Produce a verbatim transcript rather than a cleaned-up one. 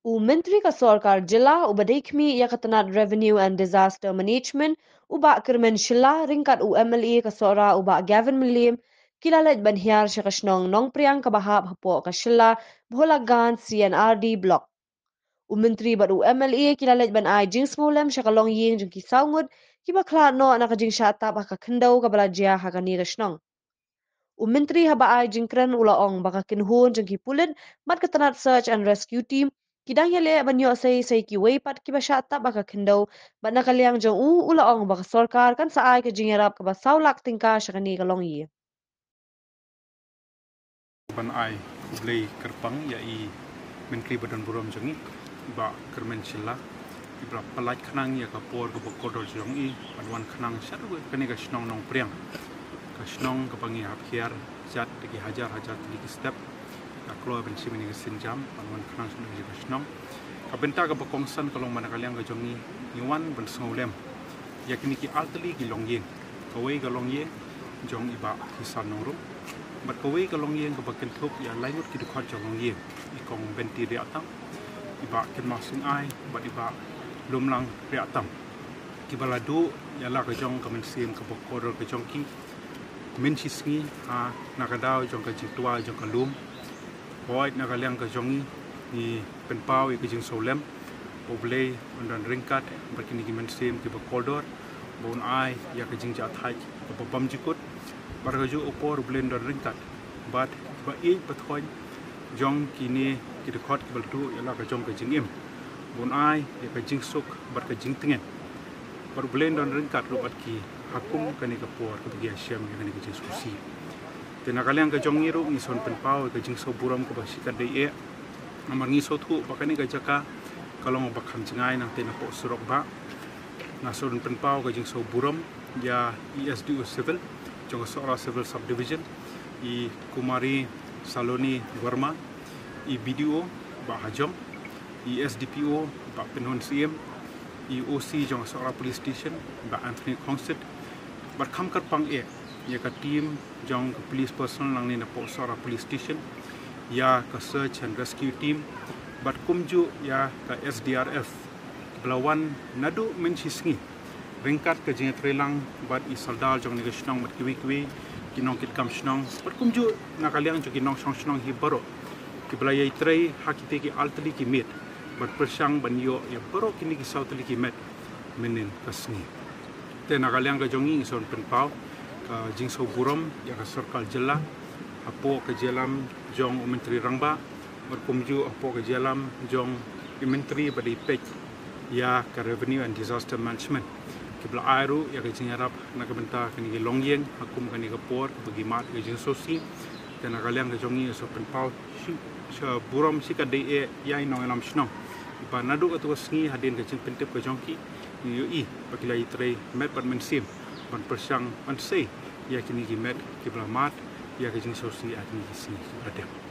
U Myntri ka Sorkar Jylla uba dei khmih ïa ka tnat Revenue and Disaster Management, u Bah Kyrmen Shylla, ryngkat u M L A ka Sohra, u Bah Gavin Mylliem, ki la leit ban hiar sha ka shnong Nongpriang kaba hap hapoh ka Shylla Bholaganj C and R D Block. U Myntri bad u M L A ki la leit ban ai jingsngewlem sha ka longïing jong ki saw ngut kiba khlad noh na ka jingshah tap ha ka khyndew kaba la jia ha kane ka shnong. U Myntri haba ai jingkren u la ong ba ka kynhun jong ki pulit bad ka tnat Search and Rescue Team ki dang ïaleh ban ïoh sei sei kiwei pat kiba shah tap ha ka khyndew, bad na ka liang jong u u la ong ba ka sorkar kan sa ai ka jingïarap kaba saw lak tyngka sha kane ka longïing. Ban ai khublei kyrpang ïa i Myntri ba don burom jong ngi, i Bah Kyrmen Shylla, iba la pyllait khnang ïa ka por kaba kordor jong i ban wan khnang shaduh kane ka shnong Nongpriang, ka shnong kaba ngi hap hiar jat da ki hajar hajar tylli ki step, ka kloi ban shim ïa kane ka sienjam ban wan khnang shaduh ka shnong. Ka bynta kaba kongsan ka long ba na ka liang ka jong ngi, ngi wan ban sngewlem ïa kine ki artylli ki longïing. Kawei ka longïing jong i Bah Kisan Nongrum, bad kawei ka longïing kaba kynthup ïa lai ngut ki dkhot jong longïing, i Kong Benti Riahtang, i Bah Kynmaw Sing Ai bad i Bah Lumlang Riahtang, kiba la duh ïa la ka jong ka mynsiem kaba kordor ka jong ki mynshisngi ha na ka daw jong ka jingtwa jong ka lum. Hooid, na ka liang ka jong ngi, ngi pynpaw ïa ka jingsngewlem ba U Blei un don ryngkat bad kine ki mynsiem kiba kordor, ba un ai ïa ka jingjahthait kaba bymjukut. Bad ha kajuh ka por U Blei un don ryngkat bad kiba ïeit ba thoiñ jong kine ki dkhot kiba la duh ïa la ka jong ka jingim, ba un ai ïa ka jingsuk bad ka jingtngen. Bad U Blei un don ryngkat ruh bad ki ha kum kane ka por kaba ki ïashem ïa kane ka jingsngewsih. Te na ka liang ka jong ngi ruh ngi sa pynpaw ïa ka jingsngewburom kaba shikatdei eh. Namar ngi sngewthuh ba kane ka jaka ka long ba kham jngai nangta napoh surok bah. Nga sa pynpaw ka jingsngewburom ïa i S D O Civil jong ka Sohra Civil Subdivision, i Kumari Saloni Verma, i B D O Bah Hajong, i S D P O Bah Pynhun Syiem, i O C jong ka Sohra Police Station Bah Anthony Khongsit, bad kham kyrpang eh ïa ka team jong ka police personnel nangne napoh Sohra Police Station, ïa ka Search and Rescue Team, bad kumjuh ïa ka S D R F, ba la wan naduh mynshisngi ryngkat ka jingïatreilang bad i sordar jong kane ka shnong bad kiwei kiwei ki nongkitkam shnong, bad kumjuh na ka liang jong ki nongshong shnong hi baroh, kiba la ïatrei ha kitei ki artylli ki miet ban pyrshang ban ïoh ïa baroh kine ki saw tylli ki met mynhynnin ka sngi. Te na ka liang ka jong ngi ngi sa pynpaw ka jingsngewburom ïa ka sorkar jylla, hapoh ka jingïalam jong u Myntri Rangbah, bad kumjuh hapoh ka jingïalam jong i Myntri ba dei peit ïa ka Revenue and Disaster Management, kiba la ai ruh ïa ka jingïarap na ka bynta kane ka longïing ha kum kane ka por kaba ki mad ka jingsngewsih. Te na ka liang ka jong ngi ngi sa pynpaw shi, shi burom shikatdei eh ïa i nongïalam shnong, ba naduh katto ka sngi hadien ka jingpyntip ka jong ki, ngi ïohi ba ki la ïatrei met bad mynsiem ban pyrshang ban sei ïa kine ki met kiba la mad ïa ka jingsngewsih ha kine ki sngi kiba la dep.